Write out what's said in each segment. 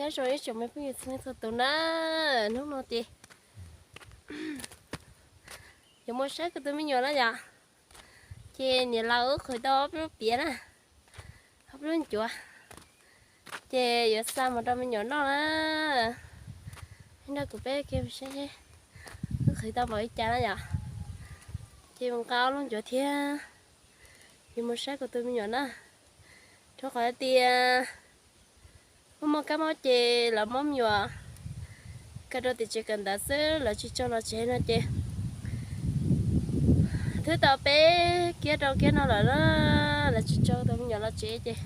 Nyob zoo ib tsoom me phooj ywg txhua leej txhua tus na, hnub no ces yuav mus saib kuv tus me nyuam na yom. Ces niam laus wb qhwv tau ob lub piav na, ob lub ncuav, ces yuav xa mus rau me nyuam noj na. Nrog kuv peb ke saib wb qhwv tau npaum li cas na yom. Ces mus nqa ob lub ncuav thiab, yuav mus saib kuv tus me nyuam na. Rau qhov tias muaj muaj kab mob ces lawv muab me nyuam kaw rau tim tsev kawm ntawv xwb, lawv tsis tso los tsev no ces twb tau peb kiab rau kiab no lawm na, lawv tsis tso tus me nyuam los tsev ces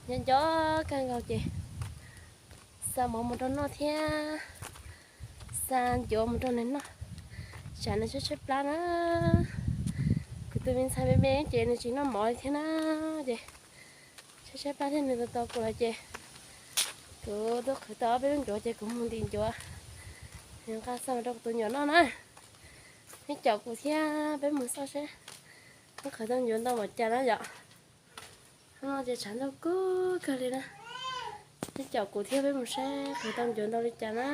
nco nco kawg nkaus ces xa mov mus rau noj thiab xa ncuav mus rau nws noj, tsam nws tshaib tshaib plab na. Kuv tus me ntxhais me me ces nws tsis noj mov li thiab na, ces tshaib tshaib plab thiab nws tos tos kuv lawm ces kuv twb qhwv tau ob peb lub ncuav ces kuv mus ntim ncuav, nws nqa xa mus rau kuv tus me nyuam noj na. Neb caum kuv thiab peb mus xauj seb wb qhwv tau ncuav ntau npaum cas na yom. Hnub no ces tshav ntuj kub kawg li na. Neb caum kuv thiab peb mus saib qhwv tau ncuav ntau li cas na.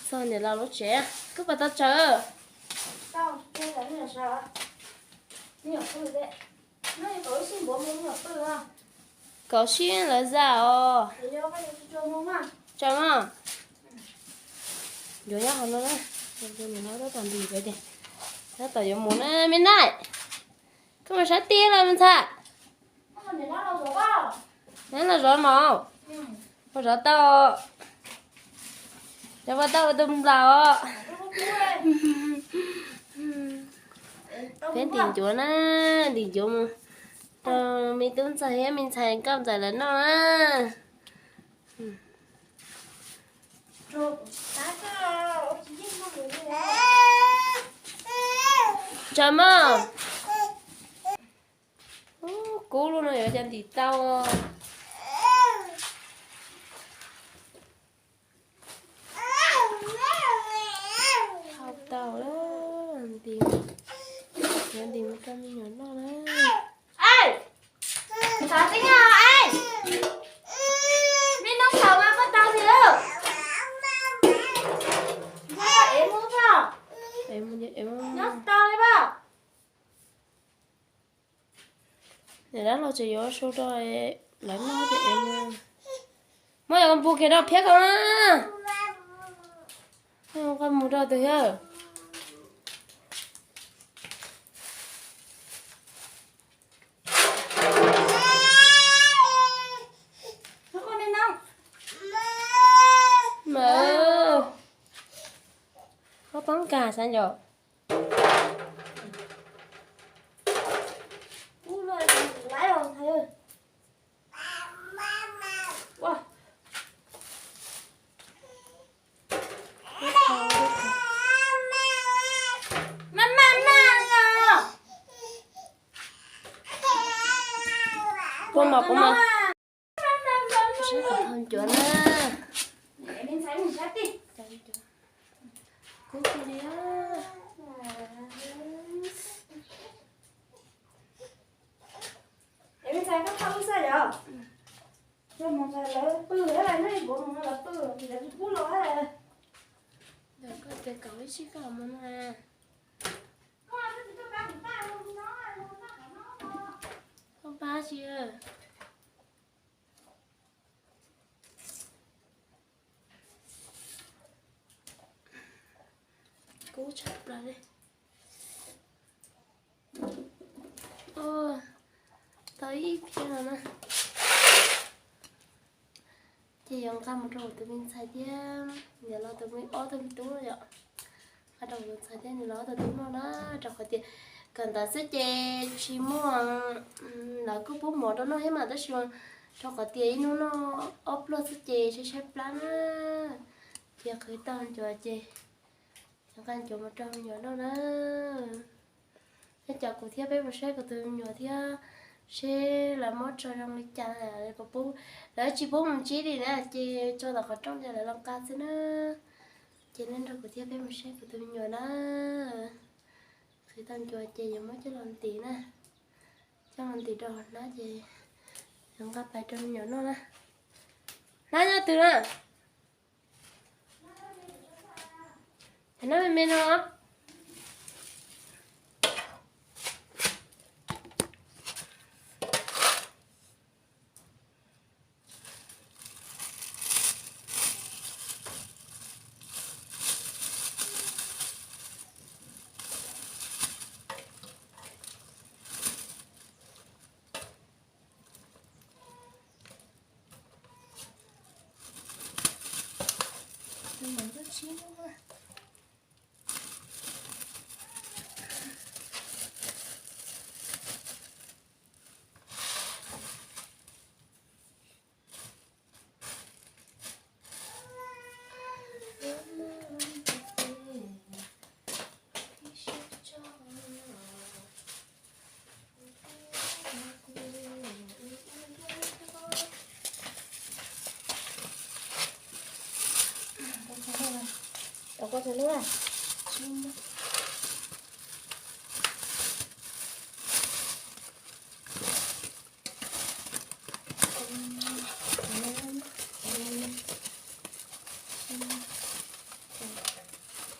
Txog niam laus lub tsev, koj puas tau tsaws? Kaum sib lawv zam os. Tsaws mas. Yuav nyob hauv no na, tab tom ntim ncuav ces tab tom yuav mus na me nai. Koj mus sab tiag los me ntxhais? Neb los zov mov, mus zov tau, zov tau tus nplaum os. Peb ntim ncuav na, ntim ncuav mus rau me tub ntxhais thiab me ntxhais nkauj ntxawm lawv noj na. Tsaws mog. Kub lub no yuav cov ntim tau. Hau tau lawm, ntim, yuav ntim mus rau me nyuam noj na. Xav tib nyog, me noob thaum mas koj tau li lawm. Ev mus, nyob tau li as. Niam dab laug tseem yuav su rau lawv noj ces ev mus. Muab yog npu kiag rau phiab ko na. Nqa mus rau tus yawg. Mas, koj poob kas xav ncaum. Kuv mos, kuv mos. Saib qhov thau ncuav na. Kub tiag li. Koj ces kaum ib sij koj mus no. Koj pab tsis. Kub tshaj plaws li. Tau ib phiab no na. Ces yuav nqa mus rau kuv tus me ntxhais thiab niam laus tus me ob tug me tub yom. Nqa rau kuv tus ntxhais thiab niam laus ob tug tub noj na, rau qhov tias kawm ntawv xwb ces tsis muaj, lawv kuj pub mov rau noj thiab mas tab sis rau qhov tias ib hnub noj ob pluaj xwb ces tshaib tshaib plab na. Ces qhwv tau ncuav ces nqa ncuav mus rau me nyuam noj na. Neb caum kuv thiab peb mus saib kuv tus me nyuam thiab seb lawv muab tso zoo li cas, lawv tsis pub mus ntsib li na ces tso tom qhov rooj ces lawv los nqa xwb na. Ces nej nrog kuv thiab peb mus saib kuv tus me nyuam na. Qhwv tau ncuav ces yuav muab coj los ntim na. Coj Ntim rau hnab ces nqa pais rau me nyuam noj na. Hnab nyob twg na? Hnab me me no.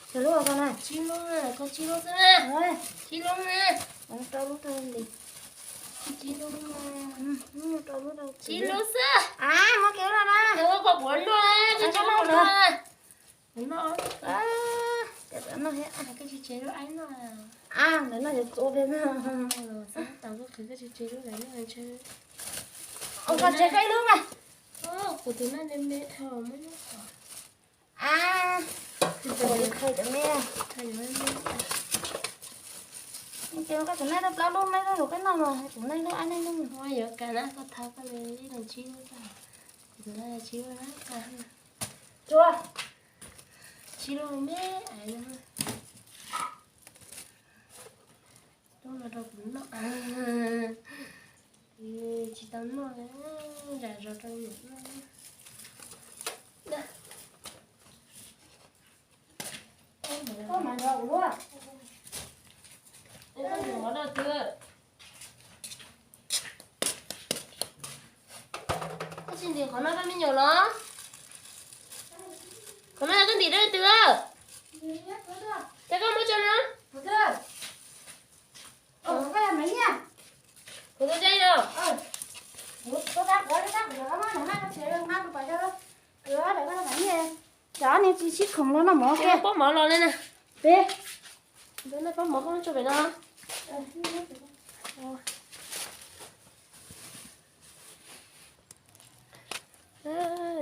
Tsib lub ko na. Tsib lub, koj tsib lub xwb na. Tsib lub na. Rau lub rau li. Tsib lub, tsib lub xwb. Muab kiag lub no na. Koj kuv noj, koj tsis muab kuv noj. Kuv noj. Koj tsis tseg lub aib noj. Lawv noj yuav txua peb na. Koj tsis tseg koj ib lub mas. Kuv tus noj me me dhau muab noj. Kuv khaws cov me. Ces koj tus noj plaub lub, noj lub lub koj noj los kuv noj lub, aib noj lub. Yuav kas na, koj thab koj li los tsib lub. Kuv tus noj tsib lub na. Tsua. Tsib lub me. Tub no rau kuv noj. Tsis tau noj, zam zog rau nyuam noj. Koj mas nrog kuv luaj. Koj ntim mov rau twg? Koj tsis ntim qhov no rau me nyuam los? Qhov no koj ntim rau twg? Ces koj muab tso no. Kuv tus tsev no. Cov ne tsis sib khoom los noj mov, pob mov los li na. Peb, pob mov koj muab tso pem no.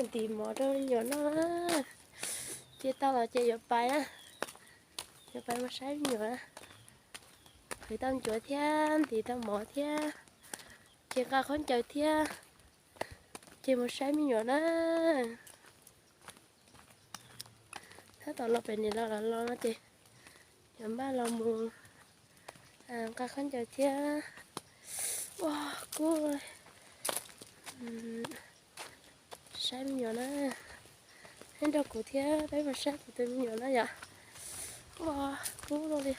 Ntim mov rau me nyuam noj. Cia tau los ces yuav pais na. Yuav pais mus saib me nyuam na. Qhwv tau ncuav thiab, ntim tau mov thiab, ces nqa khaub ncaws thiab, ces mus saib me nyuam na. Tab tom los pem niam laus los no ces yuav npaj los mus nqa khaub ncaws thiab. Ua kub, saib me nyuam na. Neb nrog kuv thiab peb mus saib kuv tus me nyuam na yom. Ua kub luaj li.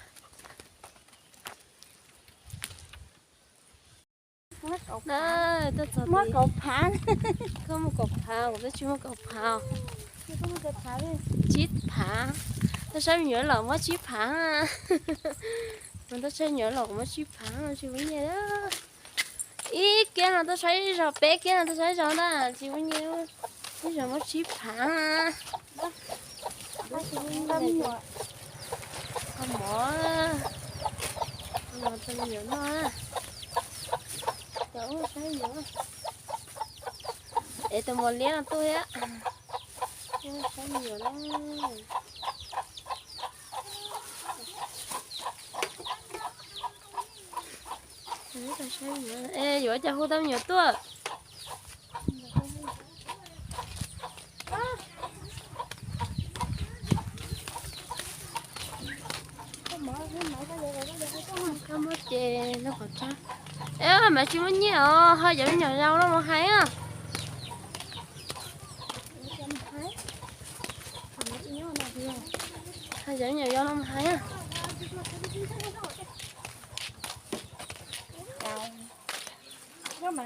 Tuaj txog, muab kaum phav. Koj muaj kaum phav, kuv twb tsis muaj kaum phav. Tsib phav. Tuaj saib me nyuam los muab tsib phav. Kuv tuaj saib me nyuam los kuv muab tsib phav tsis muaj nyiaj. Ib kiag no tuaj saib ib zaug, peb kiag no tuaj saib ib zaug ntag tsis muaj nyiaj. Ib zaug muab tsib phav. Kho mov, kho mov rau me nyuam noj. Es tus mos liab no tuaj thiab. Saib me nyuam na. Es yuav cas hu tau me nyuam tuaj. Koj muab ces no qhov tso. Es mam tsis muaj nyiaj os, ho cov me nyuam yaus no mus hais. Ho cov me nyuam yaus no mus hais. Koj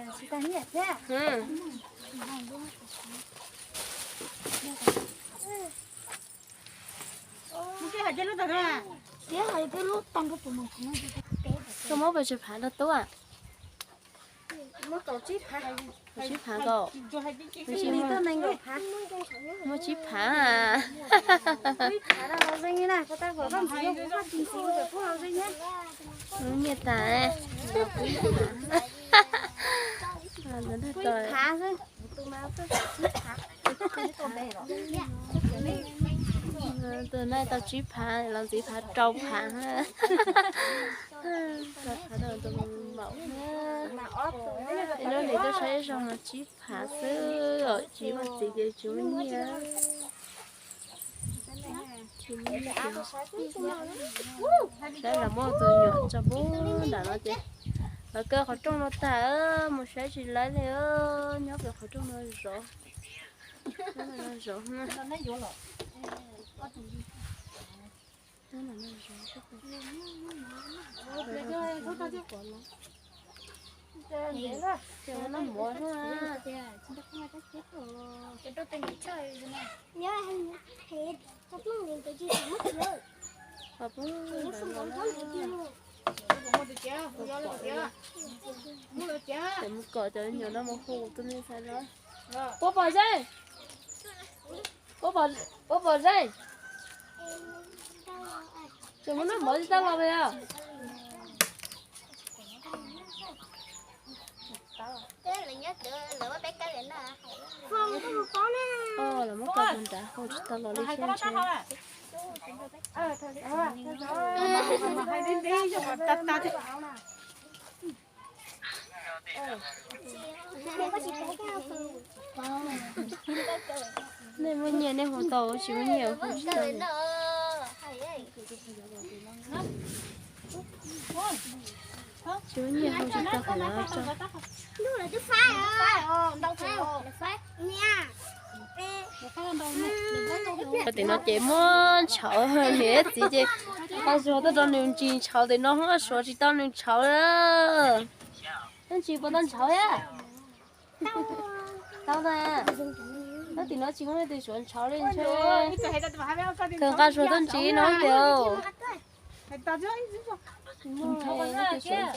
muab pes tsawg phav rau tub? Kaum tsib phav nkaus. Muaj tsib phav. Nyiaj tas. Tus no tau tsib phav, los ntxiv phav rau phav. Rau phav rau tus maum. Lub nim tuaj saib zog no tsib phav xwb, tsis muaj txiv ces tsis muaj nyiaj. Saib los muab tus nyuam tso pub nram no ces lawv kaw qhov rooj no tag, mus saib tsis laib li, nyob pem qhov rooj no zov. Zov. Mus kom cov nyuam no mus hu tus me ntxhais los. Puab pom zeej. Puab pom zeej. Tseem muaj noj mov tsis tau los li os. Lawv muab kaw tus nrad hu tsis tau los li thiab ntshe. Nej muaj nyiaj nej hu tau, tsis muaj nyiaj hu tsis tau. Tsis muaj nyiaj hu tsis tau, kom lawv tso. Tim no ces muab ntshauv, niam txiv ces pab Suav tuaj rau nws ntsis ntshauv, tim no suav tsis tau nws ntshauv. Ntsis puas tau ntshauv a? Tau na. Tab tim no tsis muaj leej twg suav ntshauv li ntshe. Kawg nqa Suav tuaj ntsis no tiag. Muaj ntshauv, muaj ntshauv tiag.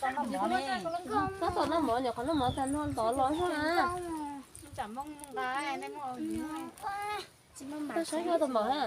Tab tom noj mov nyuam qhuav noj mov tag no ntov los xwb na. Koj saib koj tus maum na.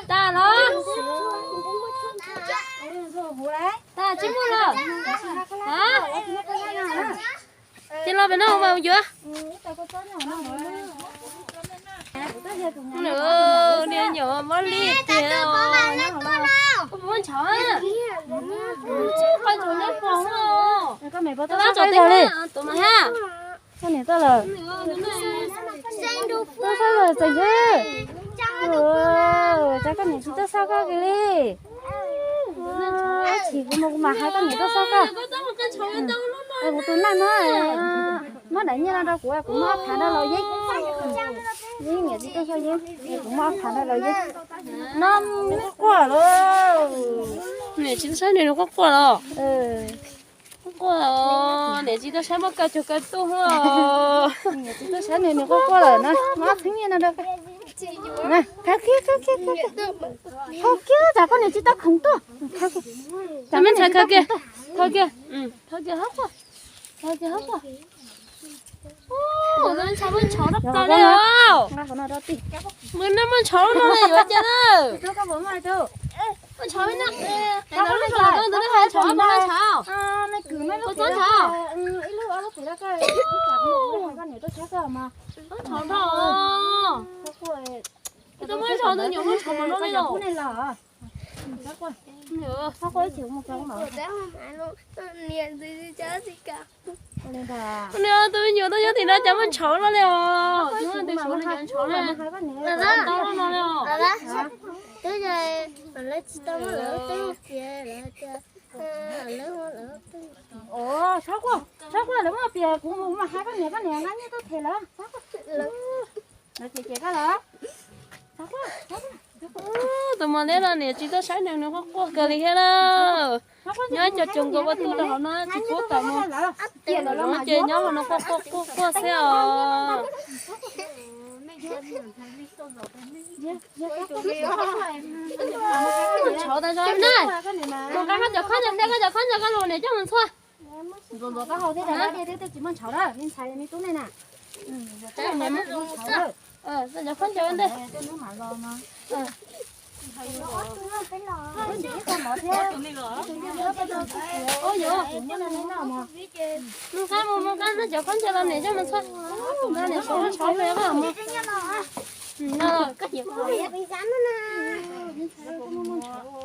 Tag los? Tag tsis muaj los? Ces los pem no mas yuav. Niag nyuam mob li tiag. Koj puas muaj ntshauv? Koj tus neb pom os. Koj niam tuaj lawm. Tuaj saib lawm txawm yog. Cas koj niam tsis tuaj xauj koj kiag li? Tsis, kuv mus kuv mam hais koj niam tuaj xauj koj. Kuv tus neeg no, muab daim nyiaj no rau kuv, kuv muab ob phav no los yeeb. Yeeb niam tsis tuaj xauj yeeb, kuv muab ob phav no los yeeb. No quaj lawm. Niam tsis tuaj saib nws, nws quaj quaj los? Quaj, niam tsis tuaj saib, muab kaw cuag kaw tuaj. Niam tsis tuaj saib nws, nws quaj quaj lawm na, muab ob phav nyiaj no rau. Khaws kiag, khaws kiag, khaws kiag, tsam koj niam tsis tau khoom tuaj. Khaws kiag, khaws kiag, khaws kiag, khaws kiag hauv quaj, khaws kiag hauv quaj. Ntshauv muaj ntshauv rau plaws li os. Mus no muaj ntshauv no li yuav cia na. Muaj ntshauv na. Lub sij hawm no ntawd hais ntshauv, ntshauv na ntshauv. Ntshauv na. Ntshauv os. Tau muaj ntshauv tus nyuam muaj ntshauv mas no li los. Tus me nyuam tuaj nyob tim no cas muaj ntshauv no li os. Tus me nyuam ntshauv na. Twb lawv tsis tau muab lawv tej tias lawv tias lawv muab lawv tej. Txhob quaj, txhob quaj, lawv muab pias kuv mus mas hais koj niam, koj niam nqa nyiaj tuaj them lawv. Lawv ces ces koj lawm. Tus mos liab no niam tsis tuaj saib nws, nws quaj quaj kawg li thiab na. Nyob cov tsoos nkaus ua tub rau hauv no tsis pub tawm mus. Ces nyob hauv no quaj quaj quaj quaj xwb os. Mus nqa koj cov khoom ntawd, koj cov khoom ntawd koj los niam coj mus ntxhua. Ntxuav ntxuav koj haus thiab, twb twb tsis muaj ntshauv lawm, me ntxhais me tub nej na. Koj cov khoom ntawd ntej. Mus qab mus, mus qab, cov khoom ntawd los niam coj mus ntxhua. Niam suav koj ntshauv mus.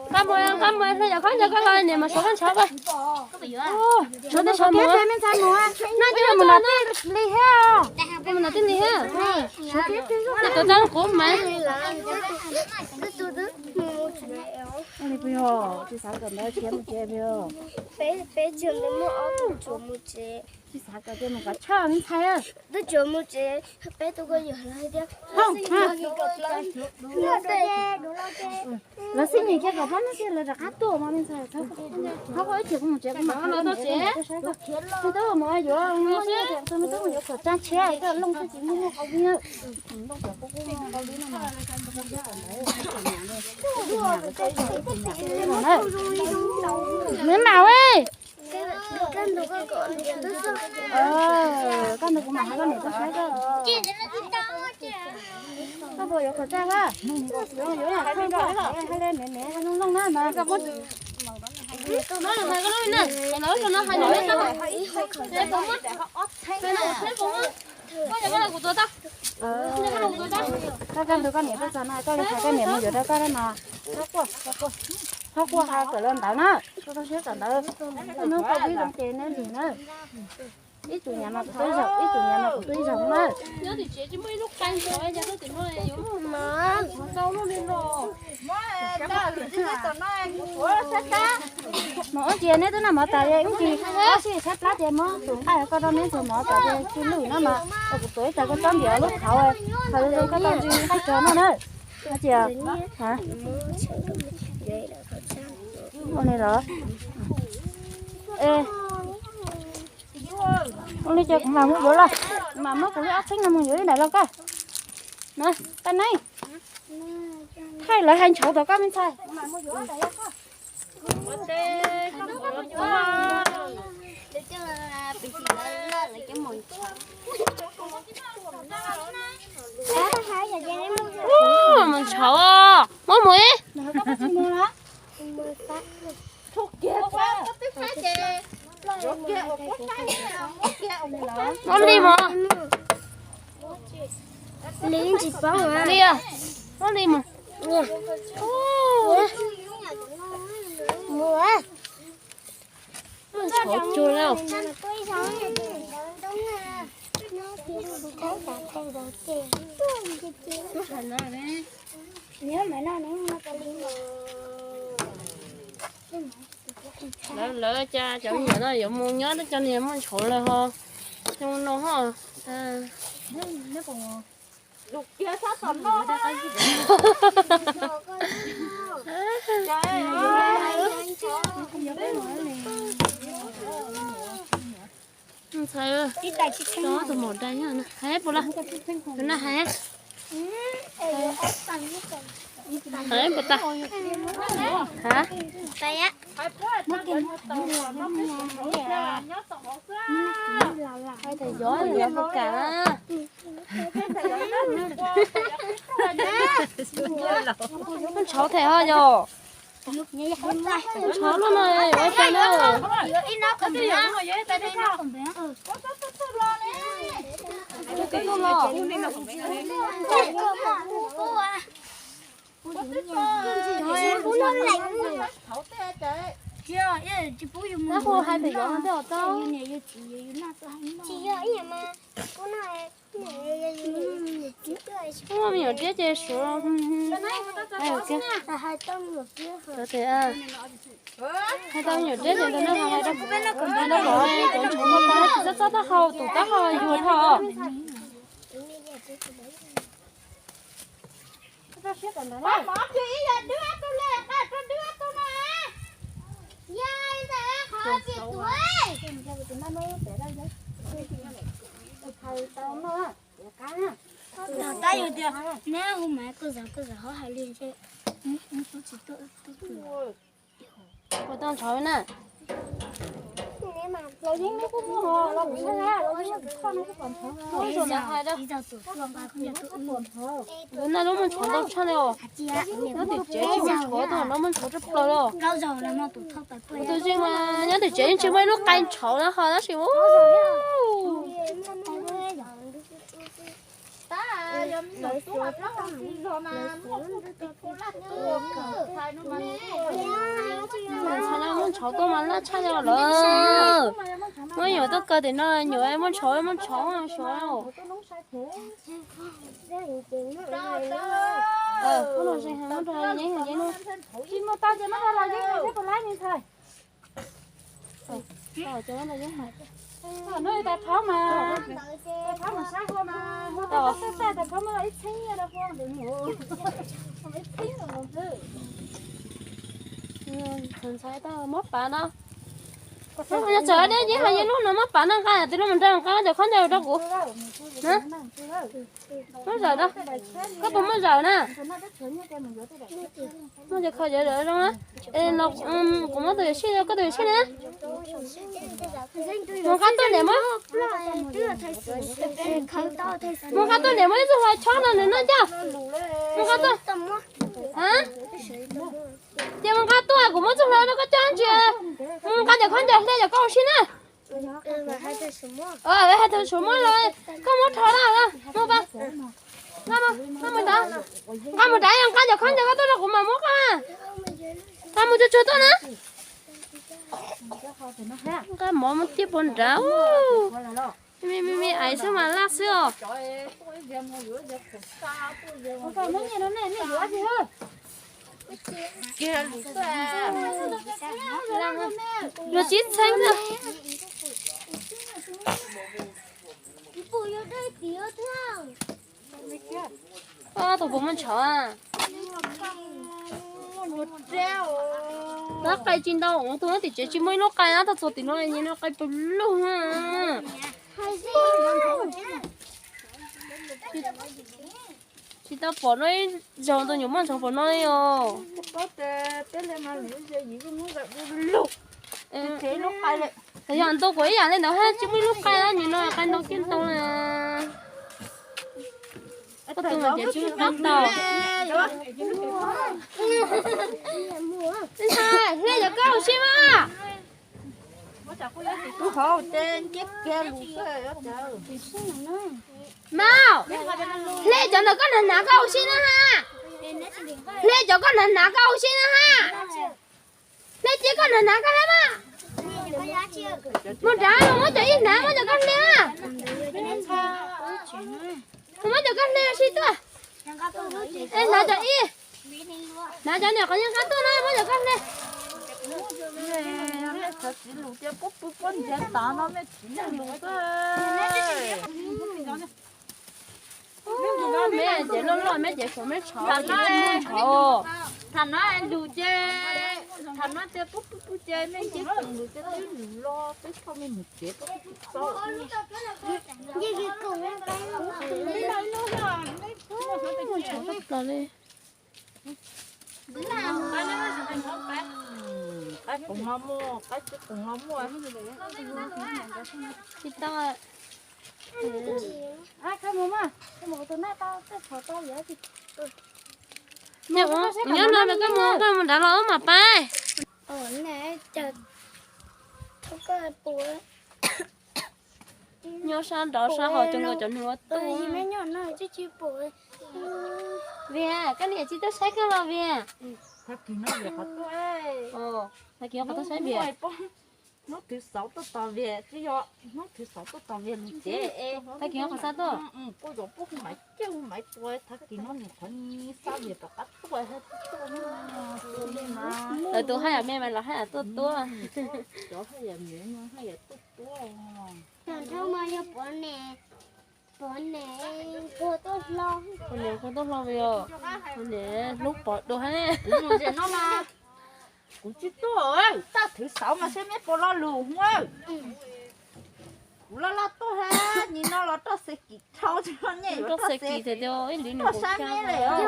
Qab mus, qab mus, cov khoom ntawd koj los niam mas suav koj ntshauv koj. Suav tej suav mus, no coj mus nram tij li thiab. Mus nram tij li thiab. Tus tab quv mas. Tsis xav kom ntawd khiav mus tsev. Peb tsis muaj ob tug tsuas mus tsev. Tsis xav kom tias mus kom tshaj me ntxhais. Twb tsuas mus tsev, peb tug ko yog lawv tias lawv xij nyiam kiag kom plaub hnub tiag lawv rov qab tuaj mas me ntxhais. Txhob quaj ib chim kuv mus tsev kuv mam tuaj saib koj. Me tub mus yuav muaj nyiaj tias me tub mus yuav kom tsa tshiab koj looj twb tsis muaj muaj qau li. Nws mam. Koj nrog kuv mam hais koj niam tuaj saib koj. Koj puas yuav khẩu trang a? Yuav, yuav, hais li me me hais looj looj na mas koj muab. Koj nrog koj niam tuaj txog no koj li hais koj niam mus yuav rau koj na mas. Txhob quaj, txhob quaj, txhob quaj, hais kom lawv ntawd na. Koj txhob siab kom ntawd. Hnub koj pib zoo ces neb lwm na. Ib tug niam mas kuv twb zoo, ib tug niam mas kuv twb zoo na. Mas ua ntsia neb twb noj mov tas, ib ntsis koj sib tshaib plab ces muab tus nqaij koj rau neb tus mov tas ces tsis lwj no mas kuv tuav ib tag koj tsob ntiav lub qhauv, qhov zoo koj tau ntsis nqaij tso noj na. Ua ntsia, ua li los. Ua li ces kuv mam mus yuav los, mam muab kuv lub ob txheeb no mus yuav ib daim los koj. Na, tag neeb. Thaij lawv hais ntshauv tom koj me ntxhais. Mus ntshauv, muab mus ib. Muab li mog. Li tsis paub li, muab li mog. Ntshauv cuag li. Lawv, lawv cas cov me nyuam no yuav mus nyob cov niag muaj ntshauv lawm ho. Xyoo no ho. Ntxhais, tus maum dais hais puas lawm? Tus no hais. Hais puas tau? Hais. Hais tias yuav, yuav puas kam? Ntshauv them ho yog. Ntshauv lub no ua cas na. Tab hu hais pem yov no thiaj tau. Ua me nyuam riab ces suav. Hais tau me nyuam riab ces ntawm no hais rau, cov ntshauv no tsis txhob txob taub hau, tus taub hau yuag dhau. Tab yog tias neb hu mas koj zam koj zam ho hais li. Ua tau ntshauv na. Los yeeb neb kuj muaj, los kuv yeeb na, los yeeb kuv txhoj no kuj pom ntshauv. Lub no lub muaj ntshauv ntau tshaj li os. Nyob tim tsev tsis muaj ntshauv, tus no muaj ntshauv tshaj plaws li. Kuv tus zeej mas nyob tim tsev yeej tsis muaj ib lub qai ntshauv na ho tab sis Ntshai no muab ntshauv tuaj mas laj tshaj li lawm. Muab nyuam tuaj kaw tim no, nyuam muab ntshauv, muab ntshauv suav. Tsis muaj tau ces muab rau los yeeb thiab puas laib ne ntxhais. Hnub tais qhov mas, tais qhov mas saib hua mas hua tau txaj txaj tais qhov muab ib txheeb nyiaj rau hua ntawd mus. Ib txheeb los ntawd. Ntxhais tau muab pav no. Yog txawm deb yeeb hais yeej lub no muab pav no nqa tim no mus nrog nqa cov khaub ncaws rau kuv. Muab zawm da. Koj puas muaj zawm na? Muaj cov khaub ncaws zawm zoo na. Kuv muab tus yuam sij, koj tus yuam sij na. Mus nqa tuaj niam muab. Mus nqa tuaj niam muab ib txoj hlua chob no nws noj coj. Mus nqa tuaj. Ces mus nqa tuaj kuv muab txoj hlua rau koj coj ntsia. Mus nqa cov khaub ncaws hle cov koj ua si na. Hais tias Suav muab los koj muab rho na. Nqa mus nrad, nqa mus nrad, nqa cov khaub ncaws koj tuaj rau kuv mam muab koj. Nqa mus tsuag tsuag tuaj na. Nqa mov mus ciaj puag nrad. Me me me ais xwb mas laj xwb os. Luag tsis txheeb na. Tus puas muaj ntshauv? Tab qai tsis ntau, tus no tim tsev tsis muaj ib lub qai na, tau txog tim no nyias no qai pes lug. Tsis tau pom no ib zaug tus nyuam muaj ntshauv pom no li os. Yog ntu kuv ib yam li ntawd hab tsis muaj ib lub qai, nyias no qai ntau kiag ntau na. Koj tus mas ces tsis qab tau. Hle cov koj ua si mas. Mas, hle cov ntawm koj hnav hnav koj ua si na ha. Hle cov koj hnav hnav koj ua si na ha. Hle cia koj hnav hnav koj hab mas. Mus nrad, muab cov ib hnav, muab cov koj hle na. Muab cov koj hle ua si tuaj. Hnav cov ib. Hnav cov niam qhov yeej qab tuaj na, muab cov koj hle. Meb ces loj loj, meb ces suav meb tshauv, ces meb tshauv. Tham no lus ces, tham no ces pub pub pub ces mej nce khoom lus ces twb lus los peb txhob mej mus tsev pub pub pub txob. Tshauv tag plaws li. Qaib qoom los muaj, qaib tsis qoom los muaj. Tsis tau. Koj mus mas, koj mus tus naj tau tej qhov tau yam. Nyob no koj mus, koj mus nrad los wb mam pais. Nyob sab nraud sab hauv cov nkauj cov nug ua tuaj. Vias, koj niam tsis tuaj saib koj los Vias? Tag kis no Vias qhov tuaj, tag kis qhov tuaj saib Vias. Hnub twg xauv tuaj tos Vias, twb yog hnub twg xauv tuaj tos Vias lus tsev es. Tag kis qhov xauv tuaj. Puj zov puj hu maiv cawj hu maiv tua, tag kis no nws qhov xauv Vias rov qab tuaj. Lawv tus haj yam me mas los haj yam tuaj tuaj. Cov haj yam me no haj yam tuaj tuaj. Pov niam puag tuaj hlo, pov niam puag tuaj hlo yog, pov niam hlub pov dua. Kuv tsis tuaj, tag twg xauv mas seb meb puas lo lus hu. Kuv laj laj tuaj hab, nim no los roj xe kim dhau, nyiaj yuav roj xe kim, tuaj saib meb lawm.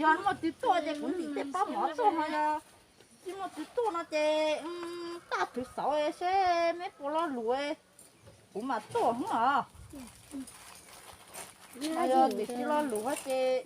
Yog muaj twg tuaj ces kuv ntim tej pob mov tuaj ho yog tsis muaj twg tuaj no ces tag twg xauv seb meb puas lo lus, kuv mam tuaj hab os. Yog twg tsis lo lus ces